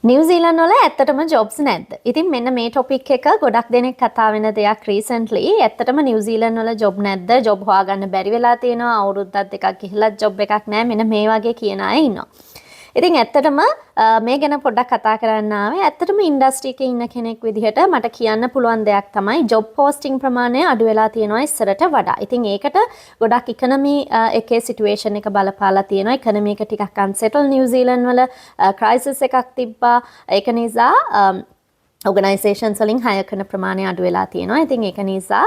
නිව්සීලන්ත වල ඇත්තටම ජොබ්ස් නැද්ද? ඉතින් මෙන්න මේ ටොපික් එක ගොඩක් දෙනෙක් කතා වෙන දෙයක් රීසන්ට්ලි. ඇත්තටම නිව්සීලන්ත වල ජොබ් නැද්ද? ජොබ් හොයාගන්න බැරි වෙලා තියෙනවා. අවුරුද්දක් දෙකක් ගිහිල්ලත් ජොබ් එකක් නැහැ. මෙන්න මේ වගේ කියන අය ඉන්නවා. ඉතින් ඇත්තටම මේ ගැන පොඩ්ඩක් කතා කරන්න ආවේ. ඇත්තටම ඉන්ඩස්ට්‍රි එකේ ඉන්න කෙනෙක් විදිහට මට කියන්න පුළුවන් දෙයක් තමයි ජොබ් පෝස්ටිං ප්‍රමාණය අඩු වෙලා තියෙනවා ඉස්සරට වඩා. ඉතින් ඒකට ගොඩක් ඉකොනොමි එකේ සිටුේෂන් එක බලපාලා තියෙනවා. ඉකොනොමි එක ටිකක් අන්සෙටල් නිව්සීලන්ත වල ක්‍රයිසිස් එකක් තිබ්බා. ඒක නිසා ඔර්ගනයිසේෂන්ස් වලින් හයර් කරන ප්‍රමාණය අඩු වෙලා තියෙනවා. ඉතින් ඒක නිසා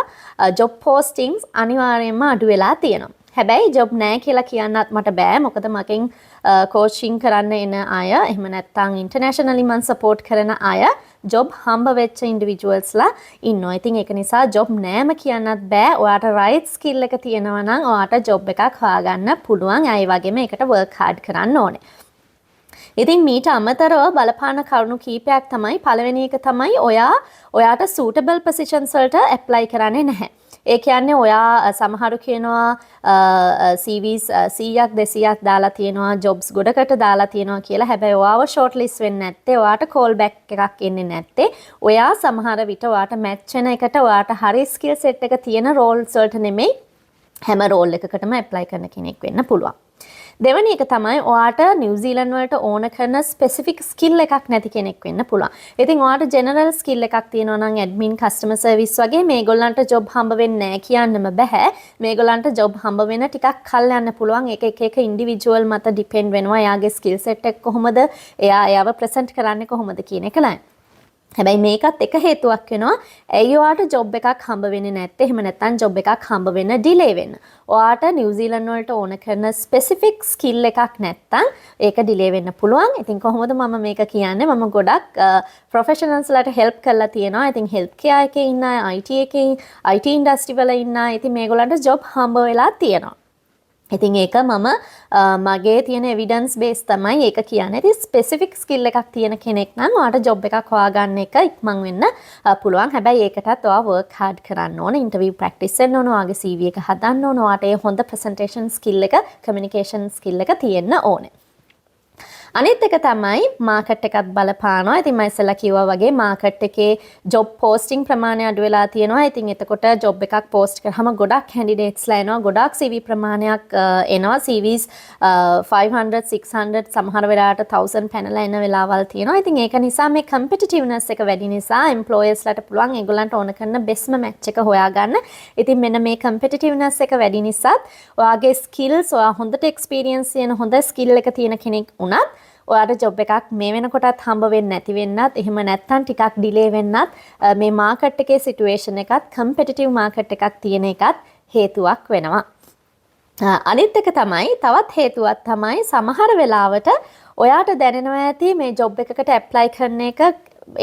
ජොබ් පෝස්ටිංස් අනිවාර්යයෙන්ම අඩු වෙලා තියෙනවා. හැබැයි ජොබ් නෑ කියලා කියන්නත් මට බෑ. මොකද මගෙන් කෝචින් කරන්න එන අය, එහෙම නැත්නම් ඉන්ටර්නැෂනලි මං සපෝට් කරන අය ජොබ් හම්බ වෙච්ච ඉන්ඩිවිජුවල්ස්ලා ඉන්නවා. ඉතින් ඒක නිසා ජොබ් නෑම කියන්නත් බෑ. ඔයාට රයිට් ස්කිල් එක තියෙනවා නම් ඔයාට ජොබ් එකක් හොයාගන්න පුළුවන්. ඒ වගේම ඒකට වර්ක් හાર્ඩ් කරන්න ඕනේ. ඉතින් මීට අමතරව බලපාන කරුණු කීපයක් තමයි, පළවෙනි එක තමයි ඔයා ඔයාට සූටබල් පොසිෂන්ස් වලට ඇප්ලයි කරන්නේ නැහැ. ඒ කියන්නේ ඔයා සමහරු කියනවා CVs 100ක් 200ක් දාලා තියෙනවා, ජොබ්ස් ගොඩකට දාලා තියෙනවා කියලා. හැබැයි ඔයාව ෂෝට් ලිස්ට් වෙන්නේ නැත්තේ, ඔයාට කෝල් බැක් එකක් එන්නේ නැත්තේ, ඔයා සමහර විට ඔයාට මැච් වෙන එකට, ඔයාට හරි ස්කිල් සෙට් එක තියෙන රෝල්ස් වලට නෙමෙයි හැම රෝල් එකකටම ඇප්ලයි කරන කෙනෙක් වෙන්න පුළුවන්. දෙවැනි එක තමයි ඔයාට නිව්සීලන්ත වලට ඕන කරන ස්පෙසිෆික් ස්කිල් එකක් නැති කෙනෙක් වෙන්න පුළුවන්. ඉතින් ඔයාට ජෙනරල් ස්කිල් එකක් තියෙනවා නම් ඇඩ්මින්, කස්ටමර් සර්විස් වගේ, මේගොල්ලන්ට ජොබ් හම්බ වෙන්නේ නැහැ කියන්නම බෑ. මේගොල්ලන්ට ජොබ් හම්බ වෙන ටිකක් කල් යන්න පුළුවන්. ඒක එක එක ඉන්ඩිවිජුවල් මත ඩිපෙන්ඩ් වෙනවා. එයාගේ ස්කිල් සෙට් එක කොහොමද, එයා එයාව ප්‍රසන්ට් කරන්නේ කොහොමද කියන එක නෑ. හැබැයි මේකත් එක හේතුවක් වෙනවා ඇයි ඔයාට ජොබ් එකක් හම්බ වෙන්නේ නැත්තේ, එහෙම නැත්නම් ජොබ් එකක් හම්බ වෙන්න ඩිලේ වෙන්න. ඔයාට නිව්සීලන්ත වලට ඕන කරන ස්පෙසිෆික් ස්කිල් එකක් නැත්නම් ඒක ඩිලේ වෙන්න පුළුවන්. ඉතින් කොහොමද මම මේක කියන්නේ? මම ගොඩක් ප්‍රොෆෙෂනල්ස්ලාට හෙල්ප් කරලා තියෙනවා. ඉතින් හෙල්ත් කෙයාර් එකේ ඉන්න අය, IT එකේ, IT industry වල ඉන්න අය, ඉතින් මේගොල්ලන්ට ජොබ් හම්බ වෙලා තියෙනවා. ඉතින් ඒක මම මගේ තියෙන එවිඩන්ස් බේස් තමයි ඒක කියන්නේ. ඉතින් ස්පෙසිෆික් ස්කිල් එකක් තියෙන කෙනෙක් නම් ඔයාට ජොබ් එකක් හොයාගන්න එක ඉක්මන් වෙන්න පුළුවන්. හැබැයි ඒකටත් ඔයා වර්ක් හાર્ඩ් කරන්න ඕන, ඉන්ටර්විව් ප්‍රැක්ටිස් වෙන්න ඕන, ඔයාගේ CV එක හදන්න ඕන, ඔයාට ඒ හොඳ ප්‍රසන්ටේෂන් ස්කිල් එක, කමියුනිකේෂන් ස්කිල් එක තියෙන්න ඕනේ. අනිත් එක තමයි මාකට් එකත් බලපානවා. ඉතින් මම ඉස්සෙල්ලා කිව්වා වගේ මාකට් එකේ ජොබ් පෝස්ටිං ප්‍රමාණය අඩු වෙලා තියෙනවා. ඉතින් එතකොට ජොබ් එකක් පෝස්ට් කරාම ගොඩක් කැන්ඩිඩේට්ස්ලා එනවා. ගොඩක් CV ප්‍රමාණයක් එනවා. CVs 500, 600, සමහර වෙලාවට 1000 පැනලා එන වෙලාවල් තියෙනවා. ඉතින් ඒක නිසා මේ කම්පිටිටිව්නස් එක වැඩි නිසා එම්ප්ලොයර්ස්ලාට පුළුවන් ඒගොල්ලන්ට ඕන කරන බෙස්ට්ම මැච් එක හොයාගන්න. ඉතින් මෙන්න මේ කම්පිටිටිව්නස් එක වැඩි නිසාත් ඔයාගේ ස්කිල්ස්, ඔයා හොඳට එක්ස්පීරියන්ස් තියෙන, හොඳ ස්කිල් එක තියෙන කෙනෙක් වුණත් ඔයාට ජොබ් එකක් මේ වෙනකොටත් හම්බ වෙන්නේ නැති වෙන්නත්, එහෙම නැත්නම් ටිකක් ඩිලේ වෙන්නත් මේ මාකට් එකේ සිටුේෂන් එකත්, කම්පිටිටිව් මාකට් එකක් තියෙන එකත් හේතුවක් වෙනවා. අනිත් එක තමයි, තවත් හේතුවක් තමයි සමහර වෙලාවට ඔයාට දැනෙනවා ඇති මේ ජොබ් එකකට ඇප්ලයි කරන එක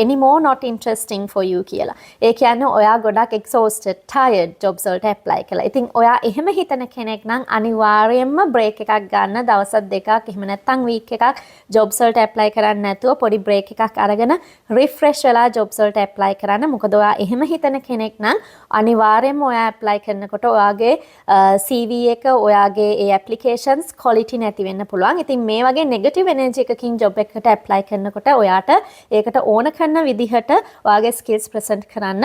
anymore not interesting for you කියලා. ඒ කියන්නේ ඔයා ගොඩක් exhausted, tired jobs වලට apply කළා. ඉතින් ඔයා එහෙම හිතන කෙනෙක් නම් අනිවාර්යයෙන්ම බ්‍රේක් එකක් ගන්න, දවස් දෙකක් එහෙම නැත්නම් වීක් එකක් ජොබ්ස් වලට ඇප්ලයි කරන්න නැතුව පොඩි බ්‍රේක් එකක් අරගෙන රිෆ්‍රෙෂ් වෙලා ජොබ්ස් වලට ඇප්ලයි කරන්න. මොකද ඔයා එහෙම හිතන කෙනෙක් නම් අනිවාර්යයෙන්ම ඔයා ඇප්ලයි කරනකොට ඔයාගේ CV එක, ඔයාගේ ඒ ඇප්ලිකේෂන්ස් ක්වොලිටි නැති වෙන්න පුළුවන්. ඉතින් මේ වගේ නෙගටිව් එනර්ජි එකකින් ජොබ් එකකට ඇප්ලයි කරනකොට ඔයාට ඒකට ඕන කරන විදිහට ඔයාගේ ස්කිල්ස් ප්‍රසන්ට් කරන්න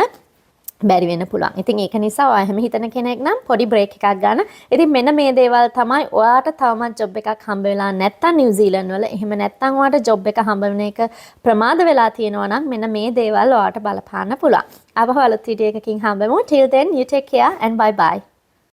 බැරි වෙන්න පුළුවන්. ඉතින් ඒක නිසා ඔයා එහෙම හිතන කෙනෙක් නම් පොඩි බ්‍රේක් එකක් ගන්න. ඉතින් මෙන්න මේ දේවල් තමයි ඔයාට තවමත් ජොබ් එකක් හම්බ වෙලා නැත්තම් නිව්සීලන්ත වල, එහෙම නැත්තම් ඔයාට ජොබ් එක හම්බ වෙන එක ප්‍රමාද වෙලා තියෙනවා නම් මෙන්න මේ දේවල් ඔයාට බලපාන්න පුළුවන්. ආපහු අලුත් වීඩියෝ එකකින් හම්බෙමු. Till then, you take care and bye bye.